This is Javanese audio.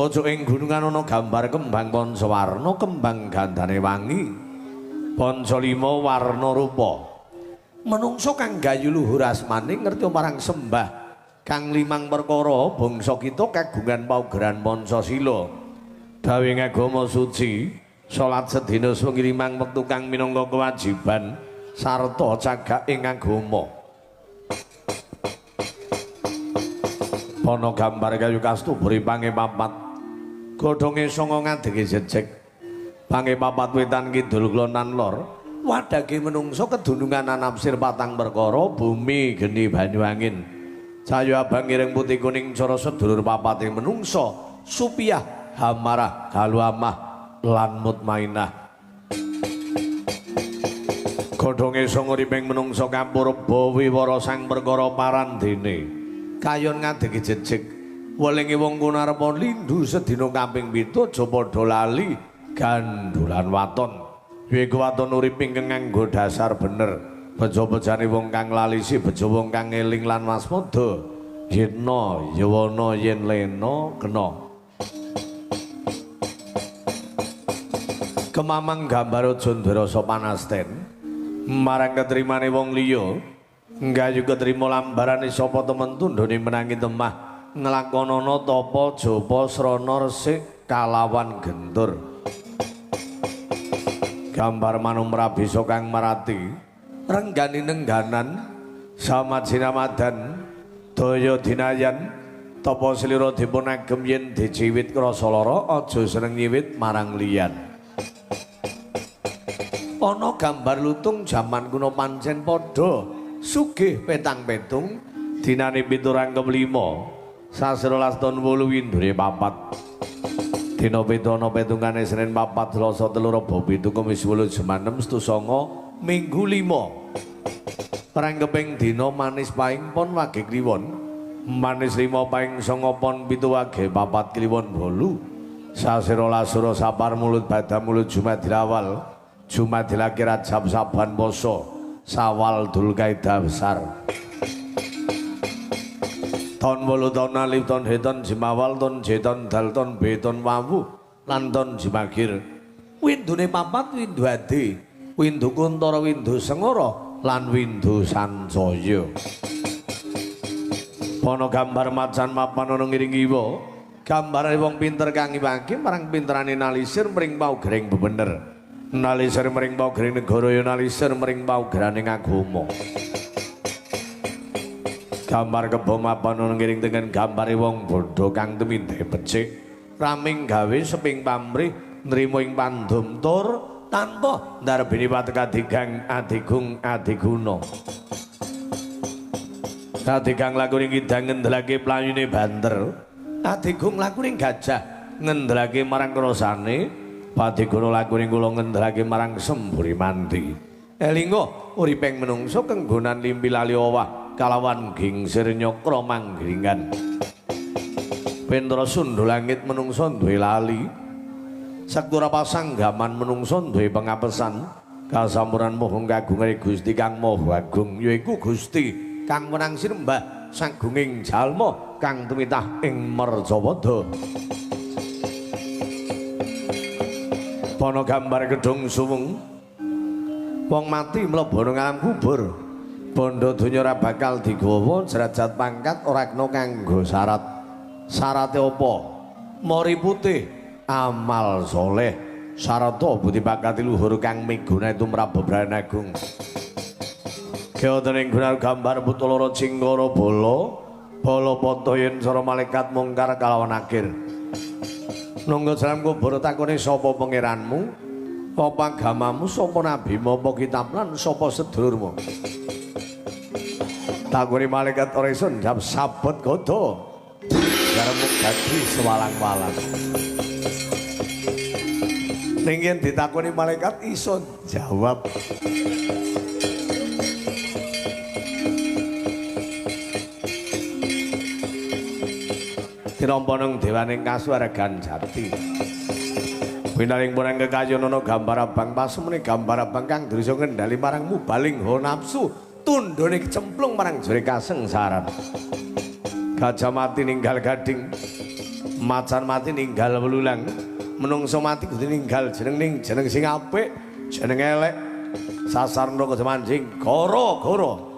Pojok ing gunungan ana gambar kembang pancawarna, kembang gandane wangi. Panca lima warna rupa. Menungso kang gayu luhur asmane ngerti marang sembah kang limang perkara bangsa kita kagungan paugeran Pancasila. Dawuhing agama suci, salat sedina sewengi limang wektu kang minangka kewajiban sarta cagak ing agama. Ana gambar kayu kastuburi pange papat. Godhonge sanga ngadege jejeg. Pange papat wetan kidul kulon lan lor. Wadhage menungso kedunungan anapsir patang perkara bumi geni banyu angin. Cahya abang ireng putih kuning cara sedulur papate menungso supiah hamarah galuamah lan mutmainah. Godhonge sanga uriping menungso kapurba wiwara sang perkara parandene. Kayon ngadegi jejeg. Welinge wong kono arep lindu sedina kaping 7 aja padha lali gandulan waton. Yaiku waton urip ingkang nganggo dasar bener. Bejo-bejane wong kang lali si bejo wong kang eling lan waspada. Yitna yawana yen lena kena. Kemamang gambar aja duwe rasa panasten marang ketrimane wong liya. Nggayu ketrima lambarane sapa temen tundhone menangi temah nglakonana tapa japa srana resik kalawan gentur. Gambar manumrah bisa kang marati renggani nengganan samajinamadan daya dinayan tapa slira dipun agem yen diciwit krasa lara aja seneng nyiwit marang liyan. Ana gambar lutung jaman kuno pancen padha sugih petang petung dinane 7 rangkep 5 sasi 12 ton 8 windure 4 dina 7 ana petungane Senin 4 Selasa 3 Rebo 7 Kamis 8 Jumat 6 Setu 9 Minggu 5 rangkeping dina manis paing pon wage kliwon manis 5 paing 9 pon 7 wage 4 kliwon 8 sasi 12 sura sapar mulut badha mulut Jumadil awal Jumadil akhir Rajab Saban poso Sawal Dzulkaidah besar. Ton 8 ton alif ton heton jimawal ton jeton dal ton beton wawu lan ton jimagir. Windune papat windu adi, windu kuntara windu sengara lan windu sancaya. Ana gambar macan mapan ana ngiring kiwa. Gambare wong pinter kang iwake marang pinterane nalisir mring paugereng bebener. Nalisir mring paugereng negara ya nalisir mring paugerane agama. Gambar kebo mapan ana ngiring tengen gambare wong bodho kang tumindhe becik. Raming gawe seping pamrih nrimo ing pandum tur tanpa ndarbini watek adigang adigung adiguna. Adigang laku ning kidang ngendelake playune banter. Adigung laku ning gajah ngendelake marang krasane. Padiguna laku ning kula ngendelake marang semburi mandi. Elinga uriping menungso kenggonan limpi lali owah kalawan gingsir nyakra manggringan. Pendra sundha langit menungso duwe lali. Saktura pasanggaman menungso duwe pengapesan. Kasampuran mohong kagungane Gusti Kang Maha Agung yaiku Gusti kang wenang sinembah sagunging jalma kang tumitah ing Mercapada. Ana gambar gedhong suwung. Wong mati mlebu nang alam kubur. Bondo donya ora bakal digawa, derajat pangkat ora kena kanggo syarat. Syarate apa? Mori putih, amal soleh, sarata budi pakati luhur kang miguna tumrap bebrayan agung. Kewonten ing gunar gambar putu loro cingkara bala, bala pata yen sara malaikat mungkar kalawan akhir. Nunggu jalan kubur takone sapa pangeranmu, apa agamamu, sapa nabimu, apa kitab lan sapa sedulurmu. Takone malaikat ora iso njawab sabet godho. Karepmu dadi sewalang-walang. Ning yen ditakoni malaikat iso jawab. Tinampa nang dewaning kasuwargan jati. Winaring purang kekayon ana gambar abang pasemene gambar abang kang drisa ngendhali marang mubaling hawa nafsu, tundhone kecemplung marang jere kasengsaran. Gajah mati ninggal gading. Macan mati ninggal welulang. Menungso mati kudu ninggal jeneng ning jeneng sing apik, jeneng elek. Sasar neraka manjing goro-goro.